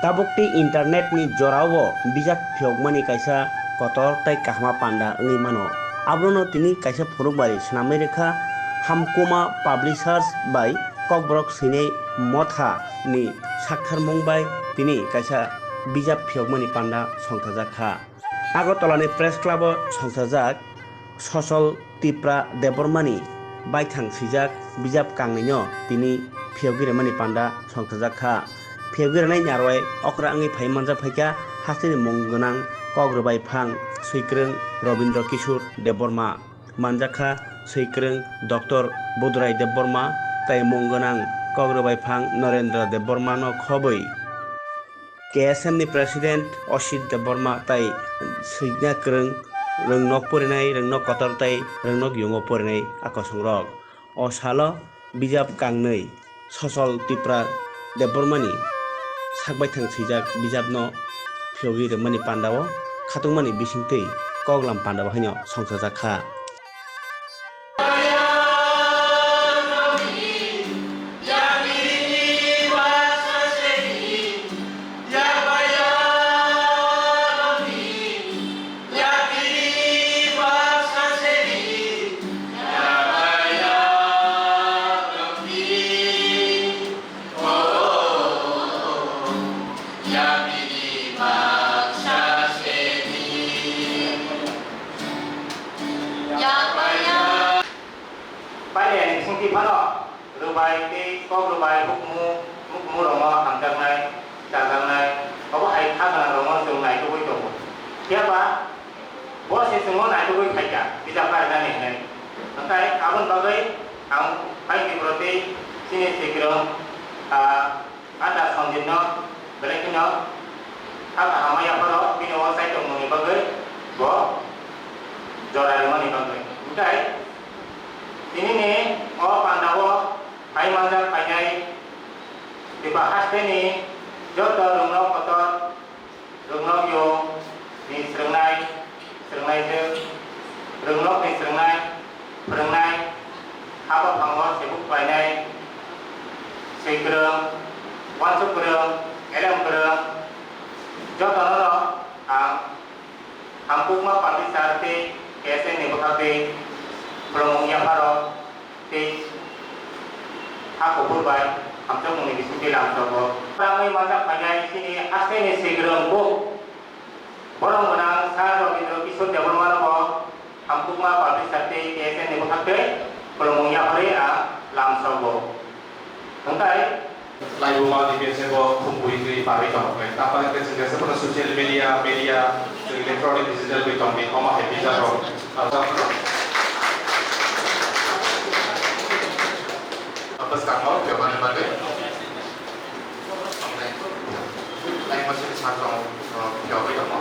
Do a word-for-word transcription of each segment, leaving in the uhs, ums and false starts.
Tabuk tei internet ni jorao bijap phiyokmani kaisa kotor tei kaham panda wngwi mano. Abono tini kaisa phunukbari swnamwi rwkha Hamkuma Publishers bai Kokborok swinai motha ni saktharmung bai tini kaisa bijap phiyokmani panda songthajak kha. Agartala ni Press Club o songthajak Sosol Tipra Debbarma ni baithang swijak bijap kangnwi no tini phiyogwi rwmani panda songthajak kha. Phiyogwi rwnai ni arwai okra wngwi phai manjak phaikha hasteni mung gwnang kok rwbai phang swikwrwng Robindra Kishore Debbarma, manjak kha swikwrwng Doctor Budurai Debbarma tei mung gwnang kok rwbai phang Narendra Debbarma no khobwi. K S M ni President Osit Debbarma tai swikna kwrwng, rwngnok porinai, rwngnok kotor tai rwngnok yungo porinai a kosongrok. O salo bijap kangnwi Sosol Tipra Debbarmani sakbaithang swijak bijapno phiyogwi rwmani pandao khatungmani bisingtwi koklam pandao haino songchajak kha. Pailani bisingtwi phano rwbai tei kok rwbai hukumu, hukumu rokno hamjaknai, chajaknai, obo hai kha gwnang rokno chwng naitugwi tongo. Phiya ba bo se chwngno naitugwi phaikha, bijap karinani hinwi. Hwnkhe aboni bagwi ang pai Tripura tei chini swikwrwng, ah, Ata Sanjit no belai kheno kha kaham yapharo bini o chai tongmungni bagwi bo jora rimani bagwi. Hwnkhe tinini o pandao phai manjak phainai Tiprasa hasteni joto rwngnok kotor Rwngnokyo ni swrwngnai, swrwngnaijwk, rwngnokni swrwngnai, phwrwngnai, haba phango sebuk khlainai, swi kwrwng, uansuk kwrwng, elem kwrwng, jotono no ang Hamkukma Publisher tei K S N ni bwkhaktwi khulumung yapharo tei ha kuphur bai hamjakmungni bisingtwi lamsogo. Tangwi manjak phainai chini hasteni swikwrwng buk. Borom gwnang Sir Robindra Kishore Debbarma no bo Hamkukma Publisher tei K S N ni bwkhaktwi khulumung yapharwi ang lamsogo. Hwnkhe, Laibuma ni bese bo khum bui twi parwi tong khe. Tamo hwnkhe chwng jesa phano social media, media, electronic digital bai tong di, omo hai bijap rok. Bwskang o phiyoknani bagwi. Lai masa ni sak tong, phiyogwi tongo.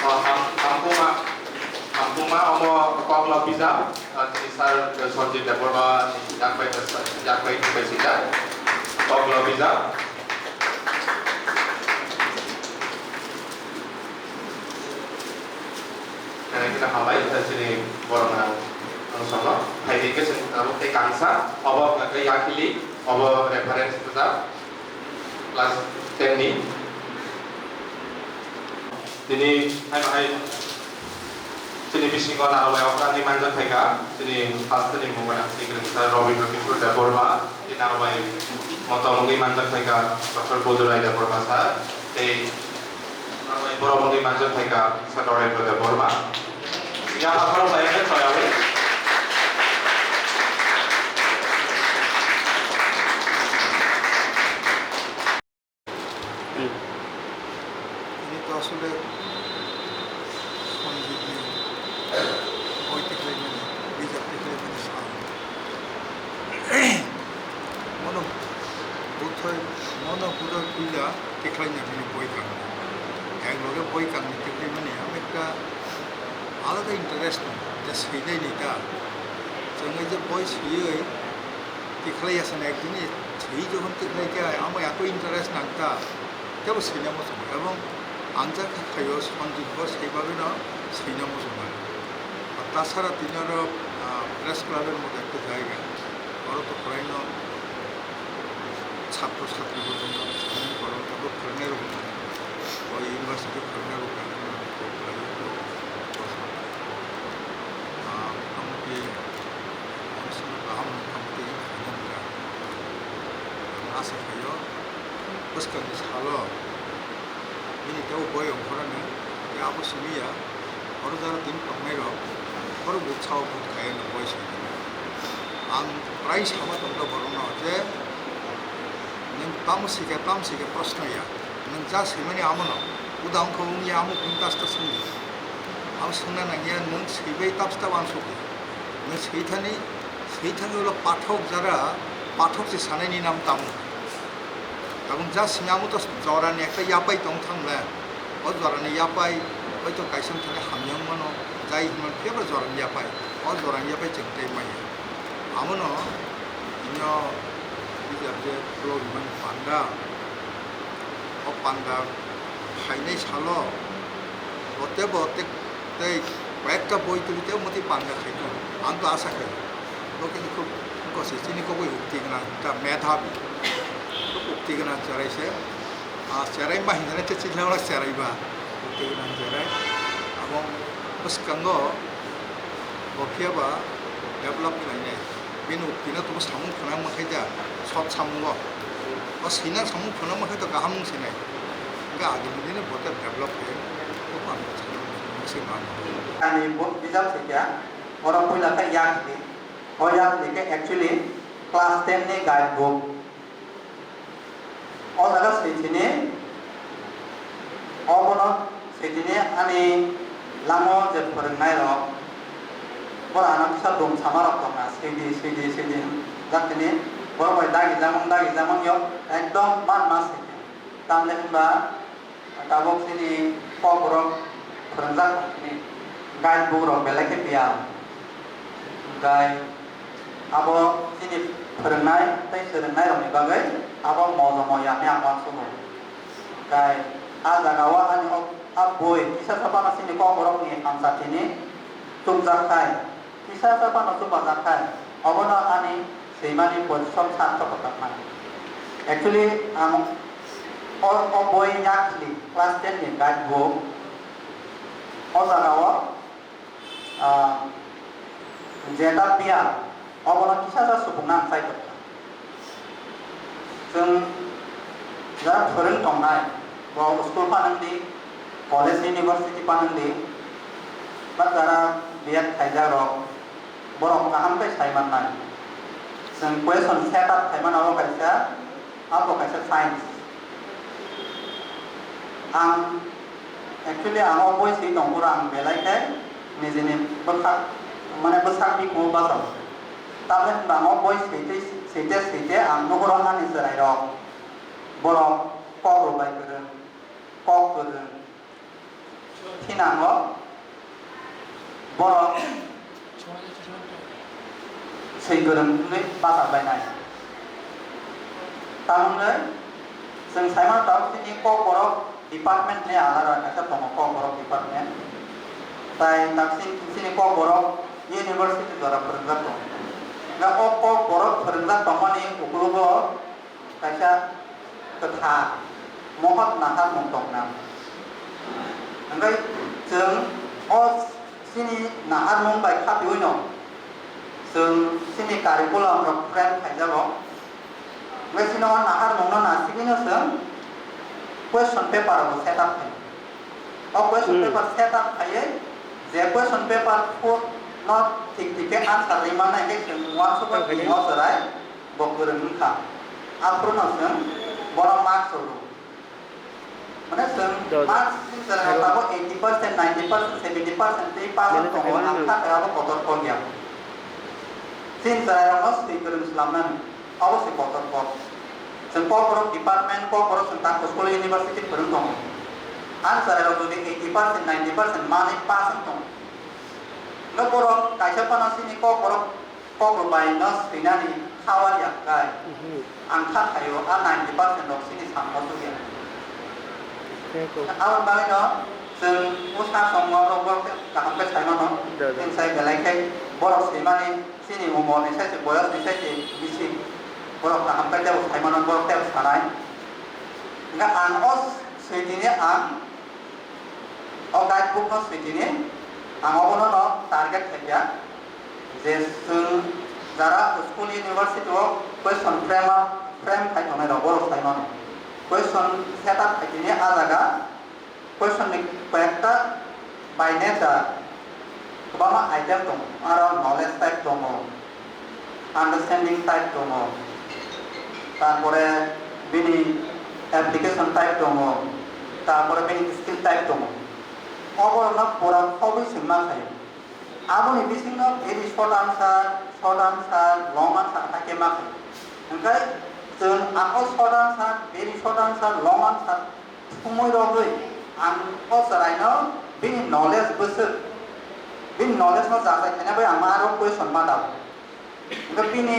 O, ham-, hamkukma, hamkukma omo kokno pijak, ah, chini sir Sanjit Debbarma ni yak bai, yak bai, bai sijak. Kokno pijak. Kene kene hambai, chini borok nang, ang sono. Hai di ke chini tabuk tei kangsa, obo ke yakili, obo reference pijak. Class ten ni. Tini hai bahai chini bisingo nang bai okra ni manjak phaikha, chini first ni mungwi nang chini kwrwngsa Robindra Kishore Debbarma, tini nang bai motom wngwi manjak phaikha Doctor Budurai Debbarma sir, tei nang bai borok wngwi manjak phaikha Satorendra Debbarma. Yang akhoro bai ang kaya wi. Ini to asole Sanjit ni boi tikhlaimani, bijap tikhlaimani sal. Mono buthai, mono buthai puila tikhlaina bini boi kang. Ek loge boi kang ni tikhlaimani, ang ekta alada interest dong, je swinai ni ta. Chwng je boi swiwi tikhlai ya sana ek din, swi jokhon tikhlai khe, amo yato interest nang ta, tebo swina muchungo. Ebong ang jak kha khaio Sanjit bo sei bagwi no swina muchungo. Tasara tini oro, ah, press club er moto ekta jaiga. Oro to kwbangma chhatro chhatri bo tongo, tabuk phwrwngnairok bo tongo, o university o phwrwngnairok bo tongo, ah, motamoti ang kaham motamoti khaina nangya. Ang asa khaio bwskangni salo bini tei o boi ongkhorani tei abo simi ya. Oro jora tini tongnairok borok bo sao vote khaiya no boi simi. Ang prai sama tongkha borokno je nwng tamo sikha, tamo sikha proshno ya. Nwng ja swimani amono uda wngkha wngya amo bini tasta swngdi. Ang swngna nangya nwng swibai tasta wansukdi. Nwng swithani, swithani ulo pathok jara, pathok se sanaini nam tamo. Tabuk ja simi amo to jorani ekta yapai tong thang le. O jorani yapai, oito kaisa wng thani hamya wng mano, jai hinmani phiya ba jorani yapai. O jorani yapai chwng tei maya. Amono ino bijap je ulo rimani panda. O panda phainai salo, o tebo tek tei kayekta boi tuli tei moti panda khaikha. Ang to asa khai. Bo khe khub kosi chini koboi ukti gwnang, ta medhabi. Khub ukti gwnang cherai se. Ah, cherai ma hinjana te chini ora cherai ba. Ukti gwnang cherai. Abo bwskango bo phiya ba develop khlainai. Bini uktino tongmo samung phwnangma khe da, sot samungo. O sina samung phwnangma khe to kaham wng sinai. Hingkhe agini dini bo tei develop khe, o phan bo samung se mano. Ani bo bijap se kya, oro puila khe yak di. O yak di khe actually class ten ni guide book. O jaga switini, obono switini ani lamo je phwrwngnairok, borok ano kisa dum samarok tongkha, swidi, swidi, swidi, jatini borok bai dagi jamung, dagi jamung yok, ekdom man ma swidi. Tamle hinba tabuk chini kokborok phwrwngjak tongmani guide book rok belai khe piyal. Hwnkhe abo chini phwrwngnai tei swrwngnairokni bagwi abo mojomo ya hwnwi ang uansugo. Hwnkhe a jagao ani o, a boi kisa sa phano chini kokborokni hamsatini chukjak khai, kisa sa phano chubajak khai, obono ani swimani position sarthok kwthwknai. Actually, ang o, o boi yakhli class ten ni guide book o jagao, ah, jeta piya, obono kisa sa supungna ang chai tongkha. Chwng jara phwrwng tongnai, bo school phanangdi, college, university phanangdi, ba jara B Ed khaijak rok, borok kaham khe sai mannai. Chwng question set up khaimano abo kaisa, abo kaisa science. Ang actually ang o boi swi tongphuru ang belai khe nijini bwkha, mane bwsak bikungo bachao. Tamni hwnba ang o boi swite, swite, swite ang nukgo ani chwrairok, borok kok rwbai kwrwng, kok kwrwng, thinango borok swi kwrwng wngwi bachak bainai. Tamoni chwng saimano tabuk chini kokborok department ni alada kaisa tongo, kokborok department. Tai tabuk chini, chini kokborok university jora phwrwngjak tongo. Hwnkhe o kokborok phwrwngjak tongmani ukulugo kaisa kwthar mohot naharmung tongna. Hwnkhe chwng o chini naharmung bai khapiui no chwng chini curriculum rok frame khaijago. Hwnkhe chini o naharmung no nasigwi no chwng question paper rok set up khaio. O question Hmm. paper set up khaiwi je question paper no thik thik khe answer rwimani hwnkhe chwng uansukma Tang khaidi. Tini o chwrai bo kwrwng wngkha. Aphuru no chwng bono marks rw. Mane chwng Do, do. Marks chini chwrai rok Hello. Tabuk eighty percent, ninety percent, seventy percent tei pass Hello, tongo, hello. Ang kha khe abo kotor kok ya. Chini chwrai rok no swi kwrwng swlamnani, abo se kotor kok. Chwng kokborok department, kokborok chwng tak school, university phwrwng tongo. Ang chwrai rok jodi eighty percent, ninety percent manwi pass wng tongo. Hwnkhe borok kaisa phano chini kokborok Kok rwbai no swinani kha wariya kai. Mhm. Ang kha khaio a ninety percent rok chini samung o chukya. Thank you. Aboni bagwi no chwng bwsa songmo rok bo kaham khe sai mano. Da, da. Chwng sai belai khe borok swimani Chini umor ni sai se, boyos ni sai se bisi borok kaham khe tebo sai mano, borok tebo sanai. Hingkhe ang o switini ang o guidebook no switini ang obono no target khaikha je chwng jara school university o question frame up, frame khai tongnai rok borok sai mano. Question set up khaitini a jaga question ni koyekta by nature kwbangma item tongo, aro knowledge type tongo, understanding type tongo, tarpore bini application type tongo, tarpore bini skill type tongo. O borokno pura khobwi swngma khaio. Aboni bisingno very short answer, short answer, long answer hai khe ma khaio. Hingkhe chwng ako short answer, very short answer, long answer, thumui rogwi ang o chwraino bini knowledge bwswk, bini knowledge no jajai khaina bai ang aro question ma dao. Hingkhe bini,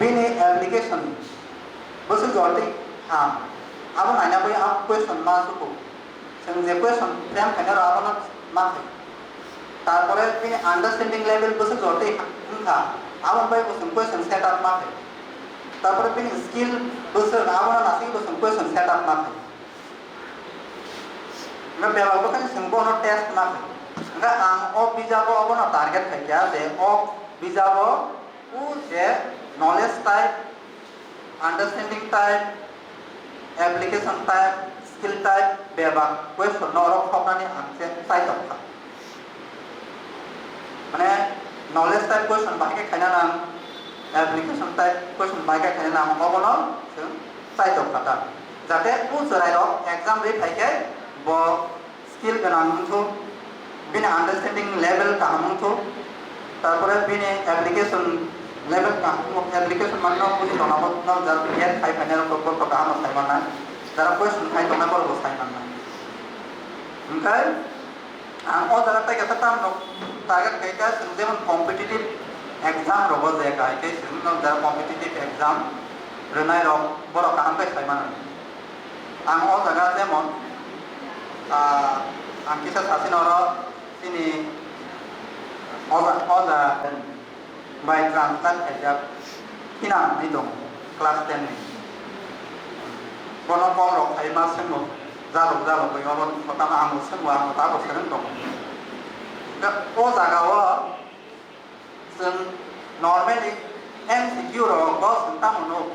bini application bwswk jotwi ham, abo naina bai ang question ma suku. Chwng je question frame khaina rw abono ma khai. Tarpore bini understanding level bwswk jotwi wngkha, abo bai bo chwng question set up ma khai. Tarpore bini skill bwswk abono nasing bo chwng question set up ma khai. Hingkhe bebak bwkhani chwng bono test ma khe. Hingkhe ang o bijago obono target khaikha je o bijago o je knowledge type, understanding type, application type, skill type bebak question no oro khoknani ang se chai tongkha. Mane knowledge type question bai khe khaina nang, application type question bai khe khaina nang, obono chwng chai tong kha ta. Jate o chwrai rok exam ri phai khe bo skill gwnang wng thu, bini understanding level kaham wng thu, tarpore bini application level kaham, application mane no buji tongna bo no jar yet khai phaina rok bo kaham sai manna, jara question khai tongna borok bo sai manna. Hingkhe ang o jaga tei kaisa term rok target khaikha, chwng jemon competitive exam rogo je kha, hai khe chwng no jara competitive exam rwnai rok borok kaham khe sai mano. Ang o jaga jemon, ah, ang kisa sasi noro chini oja, oja bai translate khaijak, kinang ni dong class ten ni. Bono call rok khai ma swngo, jalok jalok bai oro kotama ang bo swngo, ang bo tabo swrwng tongo. Hingkhe o jaga o chwng normally M C Q rok bo chwng tamo nuk,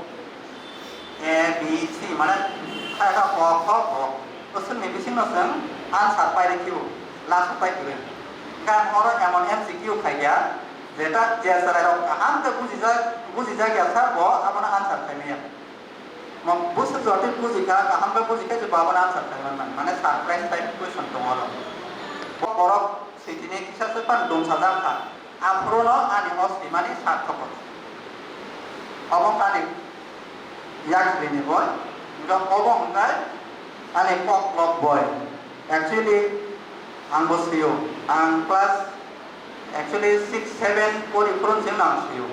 A, B, C, mane kha kha kho kho kho, bwswkni bisingo chwng answer pai rw phio, last o pai kwrwi. Hingkhe ang oro emon M C Q khaikha, jeta je chwrairok kaham khe bujijak, bujijak ya sa, bo abono answer khai maya. Mo bwswk jotwi bujikha, kaham khe bujikha je bo abono answer khai manna. Mane surprise type question tongo oro. Bo borok switini kisa swk phano dungsajak kha. Aphuru no ani o swimani sarthok kha. Obo wngkha ani yaksini boi, hingkhe obo hwnkhe ani koklop boi. Actually, ang bo swio. Ang class, actually, six, seven pori phuru chwng ang swio.